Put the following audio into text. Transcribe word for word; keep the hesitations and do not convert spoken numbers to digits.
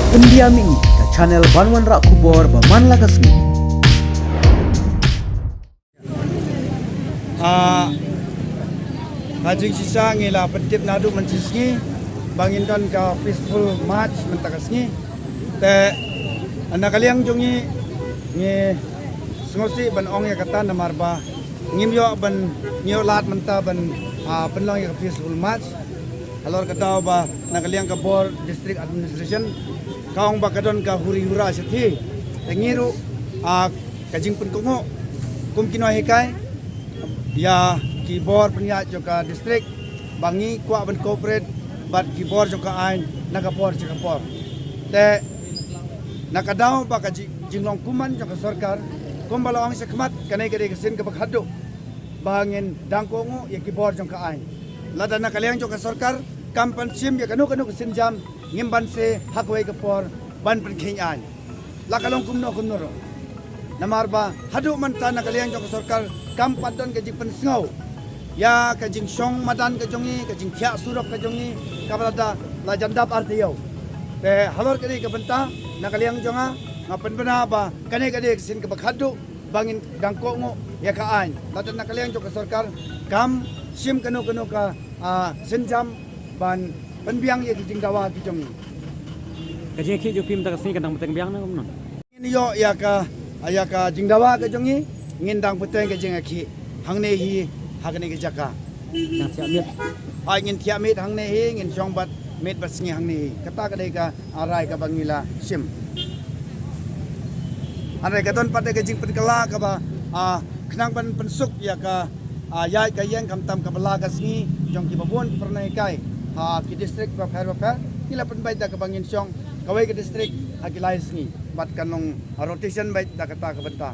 Pyndiam ïa ngi ka channel ban wanrah khubor ba man la ka sngi. Ah, ka jingshisha ngi la pyntip naduh mynshisngi ba ngin don ka peaceful march mynta ka sngi. Te na ka liang jong ngi, ngi sngewsih ban ong ïa kata namar ba ngim ïoh ban, ngi ïoh lad mynta ban, ah, pynlong ïa ka peaceful march. Halor ka daw ba na ka liang ka bor district administration ka ong ba ka don ka huri hura shathie. Te ngi ruh, ah, ka jingpynkohnguh kum ki nonghikai ïa ki bor pynïaid jong ka district ba ngi kwah ban cooperate bad ki bor jong ka aiñ na ka por sha ka por. Te na ka daw ba ka ji-, jinglong kuman jong ka sorkar kumba la ong shakhmat, kane ka dei ka sien kaba khadduh ba ngin dang kohnguh ïa ki bor jong ka aiñ. Lada na ka liang jong ka sorkar kam pan shim ïa kano kano ka sienjam, ngim banse ha kawei ka por ban pynkheiñ aiñ. La ka long kumno kumno ruh. Namar ba haduh mynta na ka liang jong ka sorkar kam pat don ka jingpynsngew ïa ka jingshong madan ka jong ngi, ka jingthiah surok ka jong ngi, kaba lada la jan dap ar taïew. Te halor kane ka bynta na ka liang jong nga, nga pynbna ba kane ka dei ka sien kaba khadduh ba ngin dang kohnguh ïa ka aiñ. Lada na ka liang jong ka sorkar kam shim kano kano ka, ah, sienjam ban pynbiang ïa ki jingdawa ki jong ngi. Ka jingïakhih jong phi mynta ka sngi ka dang bteng biang ne kumno? Ngin ïoh ïa ka, ïa ka jingdawa ka jong ngi, ngin dang bteng ka jingïakhih hangne hi ha kane ka jaka. Dang thiah miet. Ai, ngin thiah miet hangne hi, ngin shong bad miet bad sngi hangne hi. Kata ka dei ka, ah, rai kaba ngi la shim. Hynrei ka don pat ka jingpynkylla kaba, ah, khnang ban pynsuk ïa ka, ah, ïaid ka ïeng khamtam kaba la ka sngi jong kiba bun ki para nonghikai ha ki district bapher bapher. Ngi la pynbeit da kaba ngin shong kawei ka district ha ki lai sngi bad kan long rotation beit da kata ka bynta.